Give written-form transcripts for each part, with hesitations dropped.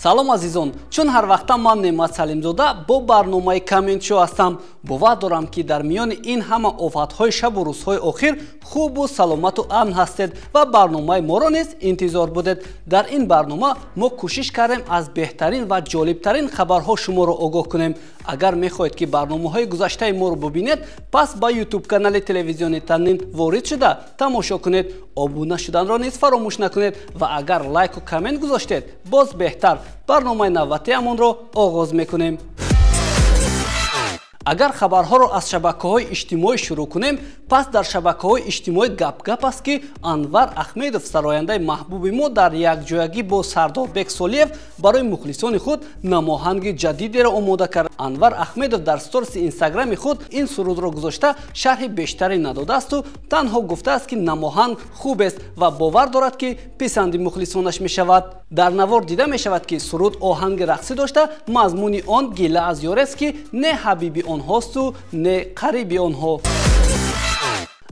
Салом азизон, чун ҳар вақта ман Неъмат Салимзода бо барномаи Коммент Шоу ҳастам. Бовар дорам, ки дар миёни ин ҳама офатҳои шабу рӯзҳои охир хубу саломату амн ҳастед ва барномаи моро низ интизор будед. Дар ин барнома мо кӯшиш кардем аз беҳтарин ва ҷолибтарин хабарҳо шуморо огоҳ кунем. Агар мехоҳед, ки барномаҳои гузаштаи моро бубинед, пас ба YouTube канали телевизиони Танин ворид шуда тамошо кунед. Обуна шуданро низ фаромӯш накунед ва агар лайку коммент гузоштед, боз беҳтар. Барномаи навбатиамонро оғоз мекунем. Агар хабарҳоро аз шабакаҳои иҷтимоӣ шурӯъ кунем, пас дар шабакаҳои иҷтимоӣ гап-гап аст, ки Анвар Ахмедов, сарояндаи маҳбуби мо, дар якҷоягӣ бо Сардорбек Солиев барои мухлисони худ намоҳанги ҷадидеро омода кард. Анвар Ахмедов дар сториси инстаграми худ ин сурудро гузошта, шарҳи бештаре надодаасту танҳо гуфтааст, ки намоҳанг хубест ва бовар дорад, ки писанди мухлисонаш мешавад. Дар навор дида мешавад, ки суруд оҳанги рақсӣ дошта, мазмуни он гила аз ёрест, ки не ҳабиби онҳосту не қариби онҳо.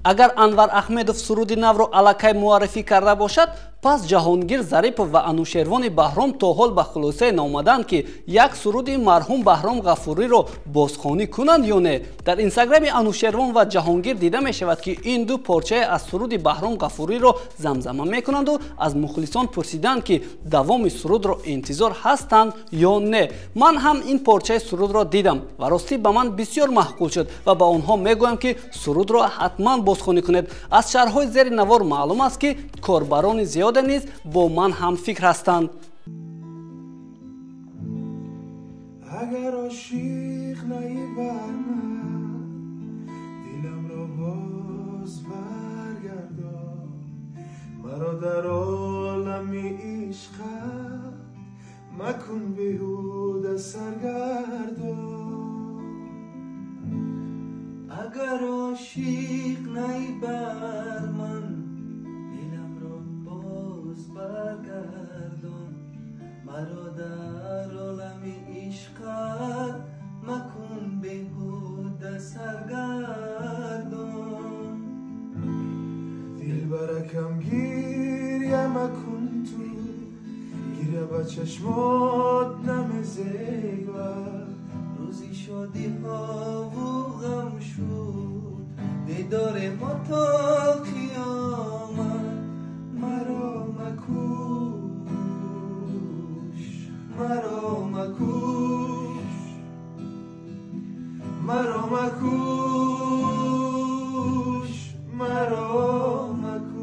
Агар Анвар Ахмедов суруди навро аллакай муаррифӣ карда бошад, пас Ҷаҳонгир Зарипов ва Анушервони Баҳром то ҳол ба хулосае наомаданд, ки як суруди марҳум Баҳром Ғафуриро бозхонӣ кунанд ё не. Дар инстаграми Анушервон ва Ҷаҳонгир дида мешавад, ки ин ду порчае аз суруди Баҳром Ғафуриро замзама мекунанду аз мухлисон пурсиданд, ки давоми сурудро интизор ҳастанд ё не. Ман ҳам ин порчаи сурудро дидам ва ростӣ ба ман бисёр маъқул шуд ва ба онҳо мегӯям, ки сурудро ҳатман бозхонӣ кунед. Аз шарҳҳои зери навор маълум аст, ки корбарони зиёде низ бо ман ҳамфикр ҳастанд. Агар ошиқ наӣ бар ман, диламро боз баргардон, маро дар олами ишқат макун беҳуда саргардон. Агар ошиқ наӣ бар ман, диламро боз баргардон, маро дар олами ишқат макун беҳуда саргардон. Дилбаракам гиря макун ту, гиря ба чашмот намезебад. Рӯзи шодиҳову ғам шуд дидори мо то қиёмат. Маро макуш, маро макуш, маро макуш, маро макуш.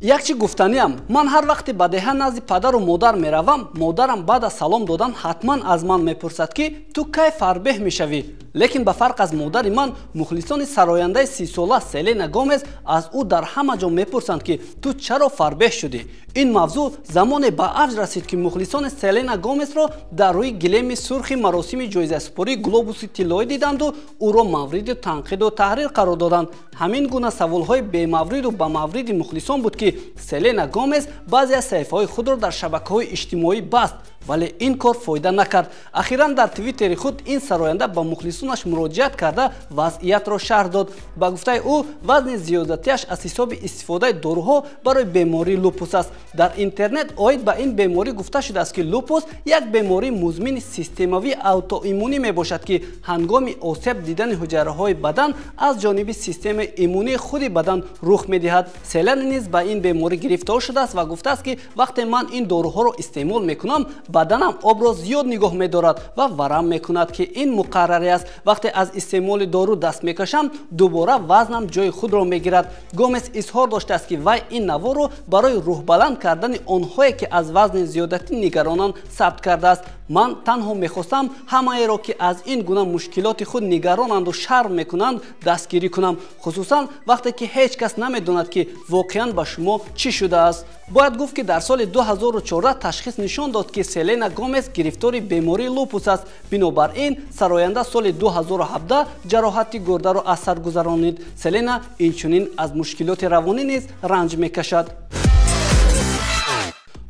Як чи гуфтаниам, ман ҳар вақте ба деҳа назди падару модар меравам, модарам баъд аз салом додан ҳатман аз ман мепурсад, ки ту кай фарбеҳ мешавӣ. Лекин ба фарқ аз модари ман, мухлисони сарояндаи 30-сола Селена Гомес аз ӯ дар ҳама ҷо мепурсанд, ки ту чаро фарбеҳ шудӣ. Ин мавзӯъ замоне ба авҷ расид, ки мухлисони Селена Гомесро дар рӯи гилеми сурхи маросими ҷоизасупории глобуси тиллоӣ диданду ӯро мавриди танқиду таҳрир қарор доданд. Ҳамин гуна саволҳои бемавриду ба мавриди мухлисон буд, ки Селена Гомес баъзе аз саҳифаҳои худро дар шабакаҳои иҷтимоӣ баст, вале ин кор фоида накард. Ахиран дар твиттери худ ин сароянда ба мухлисонаш муроҷиат карда вазъиятро шарҳ дод. Ба гуфтаи ӯ, вазни зиёдатиаш аз ҳисоби истифодаи доруҳо барои бемории лупус аст. Дар интернет оид ба ин беморӣ гуфта шудааст, ки лупус як бемории музмини системавии аутоиммунӣ мебошад, ки ҳангоми осеб дидани ҳуҷайраҳои бадан аз ҷониби системаи иммунии худи бадан рух медиҳад. Селена низ ба ин беморӣ гирифтор шудааст ва гуфтааст, ки вақте ман ин доруҳоро истеъмол мекунам, баданам обро зиёд нигоҳ медорад ва варам мекунад, ки ин муқаррарӣ аст. Вақте аз истеъмоли дору даст мекашам, дубора вазнам ҷои худро мегирад. Гомес изҳор доштааст, ки вай ин наворро барои рӯҳбаланд кардани онҳое, ки аз вазни зиёдатӣ нигаронанд, сабт кардааст. Ман танҳо мехостам ҳамаеро, ки аз ин гуна мушкилоти худ нигаронанду шарм мекунанд, дастгирӣ кунам, хусусан вақте ки ҳеҷ кас намедонад, ки воқеан ба шумо чӣ шудааст. Бояд гуфт, ки дар соли 2014 ташхис нишон дод, ки Селена Гомес гирифтори бемории лупус аст. Бинобар ин сароянда соли 2017 ҷароҳати гурдаро аз сар гузаронид. Селена инчунин аз мушкилоти равонӣ низ ранҷ мекашад.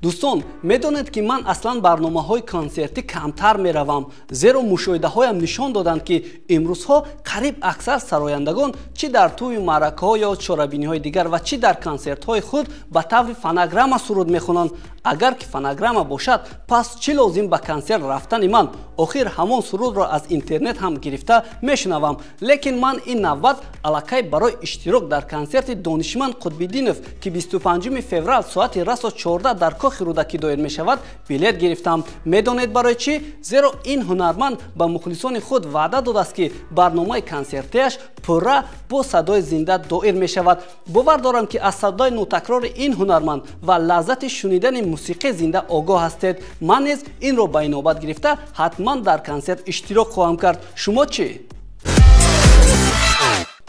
Дӯстон, медонед, ки ман аслан барномаҳои консертӣ камтар меравам, зеро мушоҳидаҳоям нишон доданд, ки имрӯзҳо қариб аксар сарояндагон чӣ дар тӯю маъракаҳо ё чорабиниҳои дигар ва чӣ дар консертҳои худ ба таври фонограмма суруд мехонанд. Агар ки фонограмма бошад, пас чӣ лозим ба консерт рафтани ман? Охир ҳамон сурудро аз интернет ҳам гирифта мешунавам. Лекин ман ин навбат аллакай барои иштирок дар консерти Донишманд Қутбиддинов, ки 25 феврал соати расо 14 дар Кохи Рӯдакӣ доир мешавад, билет гирифтам. Медонед барои чӣ? Зеро ин ҳунарманд ба мухлисони худ ваъда додааст, ки барномаи консертияш пурра бо садои зинда доир мешавад. Бовар дорам, ки аз садои нотакрори ин ҳунарманд ва лаззати шунидани мусиқии зинда огоҳ ҳастед. Ман низ инро ба инобат гирифта ҳатман дар консерт иштирок хоҳам кард. Шумо чӣ?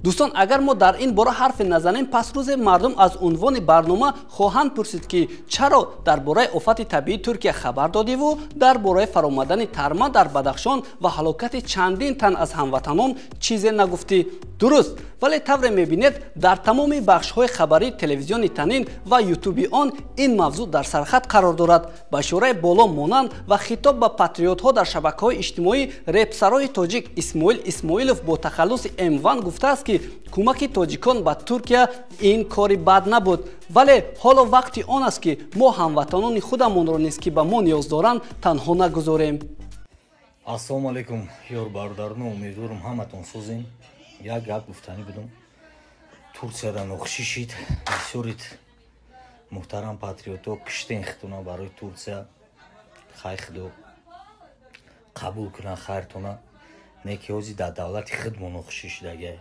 Дӯстон, агар мо дар ин бора ҳарфе назанем, пас рӯзе мардум аз унвони барнома хоҳанд пурсид, ки чаро дар бораи офати табиии Туркия хабар додиву дар бораи фаромадани тарма дар Бадахшон ва ҳалокати чандин тан аз ҳамватанон чизе нагуфтӣ. Дуруст, вале тавре мебинед, дар тамоми бахшҳои хабарии телевизиони Танин ва ютуби он ин мавзӯъ дар сархат қарор дорад. Ба ишораи боло монанд ва хитоб ба патриотҳо дар шабакаҳои иҷтимоӣ репсарои тоҷик Исмоил Исмоилов бо тахаллуси М1 гуфтааст, ки кӯмаки тоҷикон ба Туркия ин кори бад набуд, вале ҳоло вақти он аст, ки мо ҳамватанони худамонро низ, ки ба мо ниёз доранд, танҳо нагузорем. Ассалому алайкум, ёр бародарно, умедворам, ҳаматон созем. Як гап гуфтанӣ будам. Турсияда нохушӣ шид. Бисёрит муҳтарам патриото киштен хитуна барои Турсия. Хай, худо қабул кунад хайртона. Не ки ҳози дар давлати худмо нохушӣ шидагиай.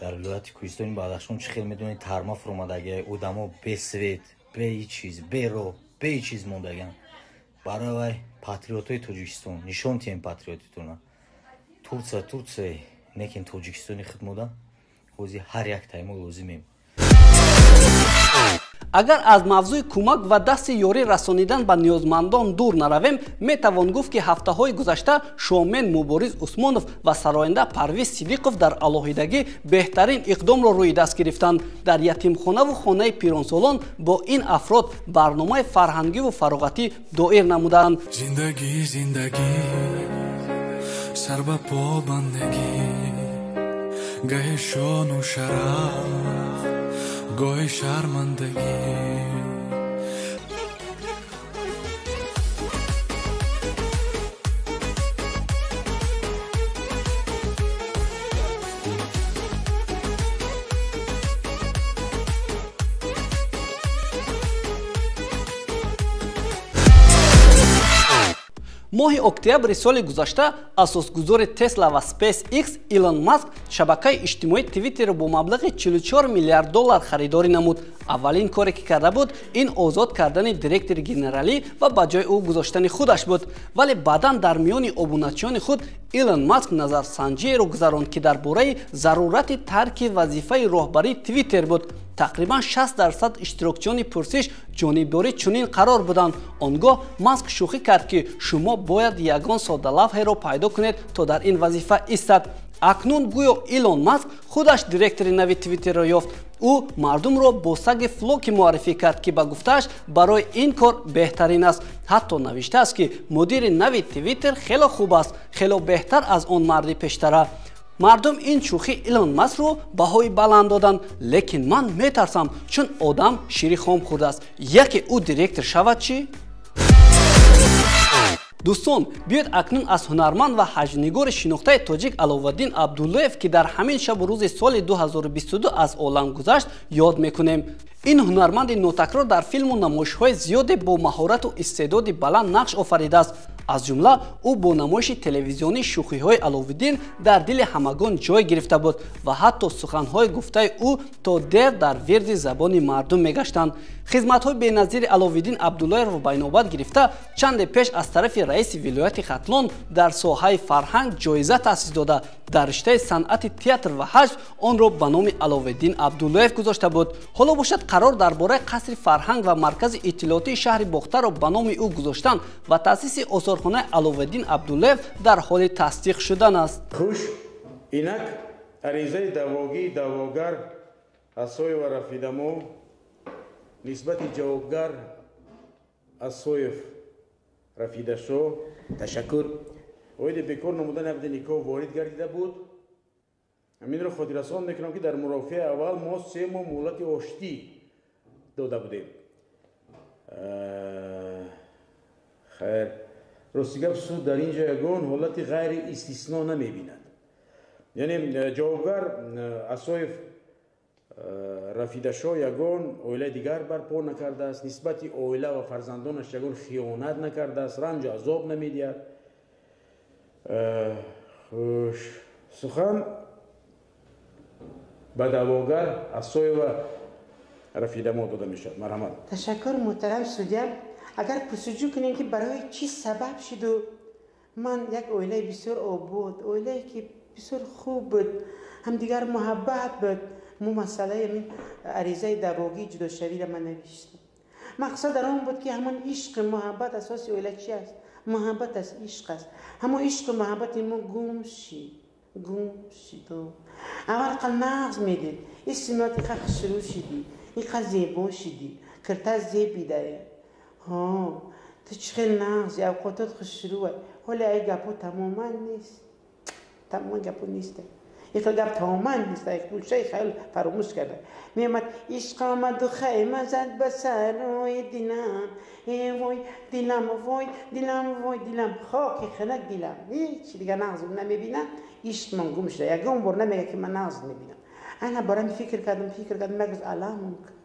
Дар вилояти Кӯҳистони Бадахшон, чӣ хел медонед, тарма фуромадагиай. Одамо бе свет, бе ҳеҷ чиз, бе роҳ, бе ҳеҷ чиз мондагианд. Барои вай, патриотои Тоҷикистон, нишон тиҳем патриотитона. Турсия Турсия, лекин Тоҷикистони худмода ҳози ҳар яктаи мо лозимем. Агар аз мавзӯи кӯмак ва дасти ёрӣ расонидан ба ниёзмандон дур наравем, метавон гуфт, ки ҳафтаҳои гузашта шоумен Мубориз Усмонов ва сароянда Парвиз Сидиқов дар алоҳидагӣ беҳтарин иқдомро рӯи даст гирифтанд. Дар ятимхонаву хонаи пиронсолон бо ин афрод барномаи фарҳангиву фароғатӣ доир намуданд. Зиндагӣ, зиндагӣ, сар ба по бандагӣ, гаҳе шону шараф, гоҳе шармандагӣ. Моҳи октябри соли гузашта асосгузори Тесла ва SpaceX Илон Маск шабакаи иҷтимоии Твиттерро бо маблағи 44 миллиард доллар харидорӣ намуд. Аввалин коре, ки карда буд, ин озод кардани директори генералӣ ва ба ҷои ӯ гузоштани худаш буд. Вале баъдан дар миёни обуначиёни худ Илон Маск назарсанҷиеро гузаронд, ки дар бораи зарурати тарки вазифаи роҳбарии Твиттер буд. Тақрибан 60% иштирокчиёни пурсиш ҷонибдори чунин қарор буданд. Он гоҳ Маск шӯхӣ кард, ки шумо бояд ягон соддалавҳеро пайдо кунед, то дар ин вазифа истад. Акнун гӯё Илон Маск худаш директори нави Твиттерро ёфт. Ӯ мардумро бо саги Флоки муаррифӣ кард, ки ба гуфтааш барои ин кор беҳтарин аст. Ҳатто навиштааст, ки мудири нави Твиттер хело хуб аст, хело беҳтар аз он марди пештара. Мардум ин шӯхи Илон Маскро баҳои баланд доданд, лекин ман метарсам, чун одам шири хом хӯрдааст. Яке ӯ директор шавад, чӣ? Дӯстон, биёед акнун аз ҳунарманд ва ҳаҷвнигори шинохтаи тоҷик Аловуддин Абдуллоев, ки дар ҳамин шабу рӯзи соли 2022 аз олам гузашт, ёд мекунем. Ин ҳунарманди нотакрор дар филму намоишҳои зиёде бо маҳорату истеъдоди баланд нақш офаридааст. Аз ҷумла ӯ бо намоиши телевизионии «Шӯхиҳои Аловуддин» дар дили ҳамагон ҷой гирифта буд ва ҳатто суханҳои гуфтаи ӯ то дер дар вирди забони мардум мегаштанд. Хизматҳои беназири Аловуддин Абдуллоевро ба инобат гирифта, чанде пеш аз тарафи раиси вилояти Хатлон дар соҳаи фарҳанг ҷоиза таъсис дода, дар риштаи санъати театр ва ҳаҷв онро ба номи Аловуддин Абдуллоев гузошта буд. Ҳоло бошад, қарор дар бораи қасри фарҳанг ва маркази иттилоотии шаҳри Бохтарро ба номи ӯ гузоштан ва таъсиси осорхонаи Аловуддин Абдуллоев дар ҳоли тасдиқ шудан аст. Хуш, инак аризаи даъвогии даъвогар Асоева Рафидамо нисбати ҷавобгар Асоев Рафидашоҳ. Ташаккур. Оиди бекор намудани ақди никоҳ ворид гардида буд. Ҳаминро хотиррасон мекунам, ки дар мурофиаи аввал мо 3 моҳ муҳлати оштӣ дода будем. Хайр, рости гап, суд дар ин ҷо ягон ҳолати ғайри истисно намебинад. Яъне ҷавобгар Асоев Рафидашоҳ ягон оилаи дигар барпо накардааст, нисбати оила ва фарзандонаш ягон хиёнат накардааст, ранҷу азоб намедиҳад. Хуш, сухан ба даъвогар Асоева Рафидамо дода мешавад. Марҳамат. Ташаккур, муҳтарам судя. Агар пурсуҷӯ кунем, ки барои чӣ сабаб шуду ман як оилаи бисёр обод, оилае ки бисёр хуб буд, ҳамдигар муҳаббат буд, мо масъалаи ҳамин аризаи даъвогии ҷудошавиро ман навиштам. Мақсад дар он буд, ки ҳамон ишқи муҳаббат, асоси оила чи аст? Муҳаббат аст, ишқ аст. Ҳамон ишқу муҳаббати мо гум шид, гум шиду. Аввал қа нағз медид, исмиёт иқа хушрӯ шидӣ, иқа зебо шидӣ, кирта зебидае. Ҳо, ту чӣ хел нағзи, авқотот хушрӯа. Ҳоле ай гапҳо тамоман нест, тамоман гапҳо нест. Ин хел гап тамоман нест, ай гӯшаи хаёл фаромӯш карда. Меомад ишқ омаду хайма зад ба сарои дилам, э вой дилам, вой дилам, вой дилам, хоки хунак дилам. Ҳеч дигар нағз намебинам, ишқ ман гум шуда. Ягон бор намега, ки ман нағз мебинам. Ана барам фикр кардам, фикр кардам, як рӯз аламам кард,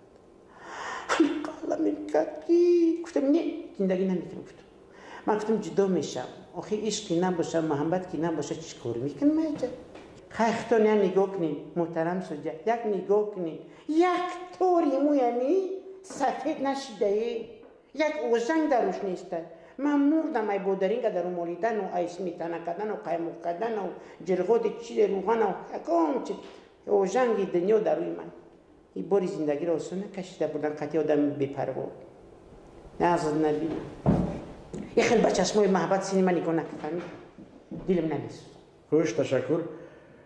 аламем кард, ки гуфтам, не, зиндагӣ намекунам. Гуфтам, ман гуфтам, ҷудо мешавам. Охи ишқи набоша, муҳаббат ки набоша, чӣ кор мекунам аҷа? Хай, хитон як нигоҳ кунед, муҳтарам судя, як нигоҳ кунед. Як тори мӯями сафед нашидае, як озанг дар рӯш неста. Ман мурдам ай бодаринга дар молидану, ай сметана кардану, қаймоқ кардану, ҷирғоди чизе, рӯғану, ягон чи ожанги дунё дар рӯи ман. И бори зиндагиро осон накашида бурдан қатъи одами бепарво. Нағз набинам. И хел ба чашмои маҳаббат сини ман нигоҳ накард, фаҳмид? Дилам намесӯзад. Хуш, ташаккур.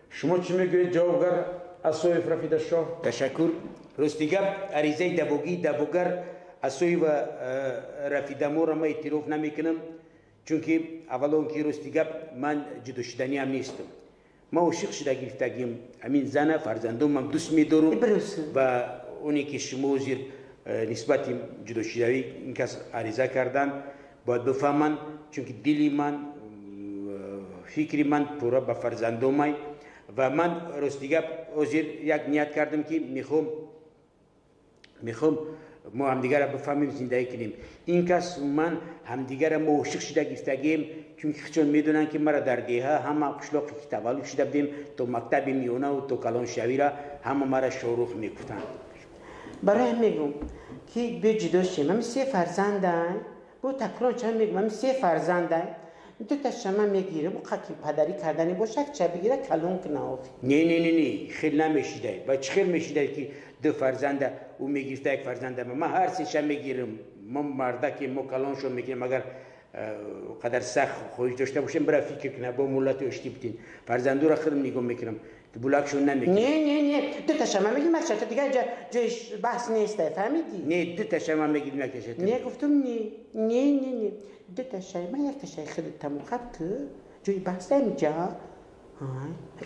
Шумо чӣ мегӯед, ҷавобгар Асоев Рафидашоҳ? Ташаккур. Рости гап, аризаи даъвогии даъвогар Асоева Рафидаморо ман эътироф намекунам, чунки аввалон ки рости гап ман ҷудошуданиам нестам. Ман ошиқ шуда гирифтагим ҳамин зана, фарзандонмам дӯст медорам ва оне ки шумо ҳозир нисбати ҷудошудавӣ ин кас ариза кардан, бояд бифаҳманд, чунки дили ман, фикри ман пурра ба фарзандомай. Ва ман рости гап ҳозир як ният кардам, ки мехоҳам мо ҳамдигарро бифаҳмем, зиндагӣ кунем. Ин кас ман ҳамдигарро мо ошиқ шуда гирифтагием, чунки худшон медонанд, ки мара дар деҳа ҳама қишлоқе ки таваллуд шуда будем, то мактаби миёнаву то калоншавиро ҳама мара Шорух мегуфтанд. Барои ҳам мегӯм, ки биё ҷудо шем. Ҳами се фарзандай, бо такрор чанд мегӯм, ҳами се фарзандай, ду таша ман мегирам, ки падарӣ кардани боша, якча бигира, калон куна охи. Не, не, не, не, хел намешидай. Ба чӣ хел мешидай, ки ду фарзанда ӯ мегирифта, як фарзанда ман ҳар сеша мегирам. Мо мардаке, мо калоншон мегирем. Агар қадар сахт хоҳиш дошта бошем, бира фикр куна, бо муҳлати оштӣ битин. Фарзандуро худам нигоҳ мекунам, булакшон намекунам. Не, не, не, ду таша ман мегирам, якча дигар ҷои баҳс нест, фаҳмидӣ? Не, ду таша ман мегирам, як таша. Не, гуфтам, не, не, не, не, ду таша ман, як ташаи худат тамом ку, ҷои баҳс ҳамиҷа.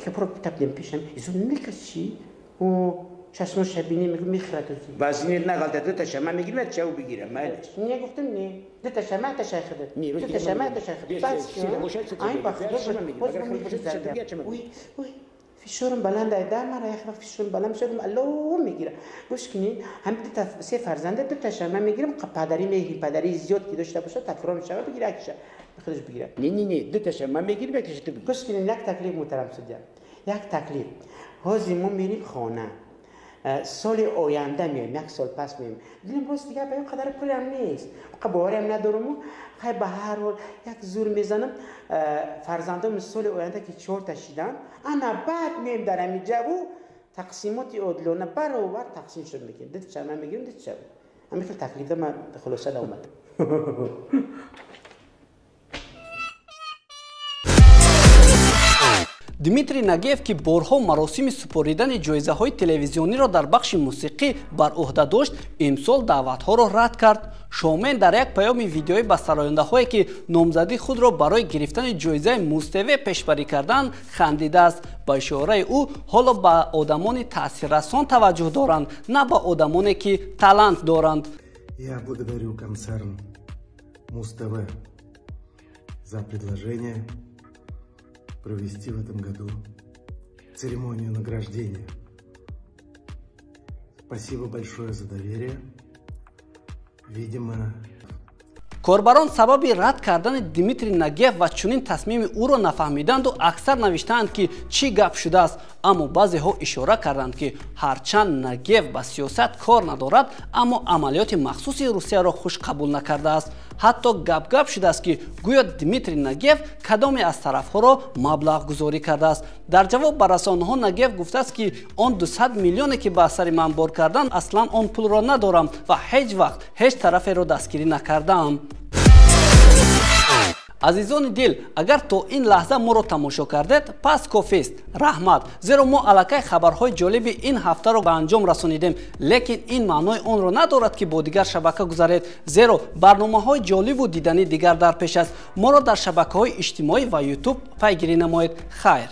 Капро табдем пешам, изо мекашӣ, чашмо шабине мегӯ, мехӯрад ӯзи. Вазине нағалта, ду таша ман мегирам, як чау бигирам, майлаш. Не, гуфтам, не, ду таша ман, ташаи худат, ду таша ман, ташаи худат. Баҳс ай ба худо, боз мехӯрад. Ой, ой, фишорам баланд ай, да мара як вақт фишорам баланд мешавад, алло мегира. Гӯш кунед, ҳам ду та се фарзанда, ду таша ман мегирам, падарӣ меҳри падарӣ зиёд ки дошта бошад, такрор мешавад, бигира якша худаш бигира. Не, не, не, ду таша ман мегирам, як таша ту бигир. Гӯш кунед, як таклиф, муҳтарам судя, як таклиф. Ҳозир мо мерим хона, соли оянда меоем, як сол пас меоем. Дилам рост дигар ба ин қадар пулам нест, бовариам надорам. Хай, ба ҳар ҳол як зур мезанам. Фарзандом соли оянда ки чорта шидан, ана баъд меоем дар ҳамин ҷаву тақсимоти одилона баробар тақсим шуд мекунем. Ду таша ман мегирам, ду таша. Ҳамин хел таклифда ман хулоса омадам. Дмитрий Нагиев, ки борҳо маросими супоридани ҷоизаҳои телевизиониро дар бахши мусиқӣ бар ӯҳда дошт, имсол даъватҳоро рад кард. Шоумен дар як паёми видеоӣ ба сарояндаҳое, ки номзадии худро барои гирифтани ҷоизаи Муз-ТВ пешбарӣ карданд, хандидааст. Ба ишораи ӯ, ҳоло ба одамони таъсиррасон таваҷҷӯҳ доранд, на ба одамоне, ки талант доранд. Я благодарю концерн Муз-ТВ за предложение провести в этом году церемонию награждения. Спасибо большое за доверие. Видимо, Корбарон сабаби рад кардани Дмитрий Нагиев ва чунин тасмими ӯро нафаҳмиданду аксар навиштаанд, ки чӣ гап шудааст. Аммо баъзеҳо ишора карданд, ки ҳарчанд Нагиев ба сиёсат кор надорад, аммо амалиёти махсуси Русияро хуш қабул накардааст. Ҳатто гапгап шудааст, ки гӯё Дмитрий Нагиев кадоме аз тарафҳоро маблағгузорӣ кардааст. Дар ҷавоб ба расонаҳо Нагиев гуфтааст, ки он 200 миллионе, ки ба сари ман бор карданд, аслан он пулро надорам ва ҳеҷ вақт ҳеҷ тараферо дастгирӣ накардаам. Азизони дил, агар то ин лаҳза моро тамошо кардед, пас кофист, раҳмат, зеро мо аллакай хабарҳои ҷолиби ин ҳафтаро ба анҷом расонидем. Лекин ин маънои онро надорад, ки бо дигар шабака гузаред, зеро барномаҳои ҷолибу диданӣ дигар дар пеш аст. Моро дар шабакаҳои иҷтимоӣ ва Ютуб пайгирӣ намоед. Хайр.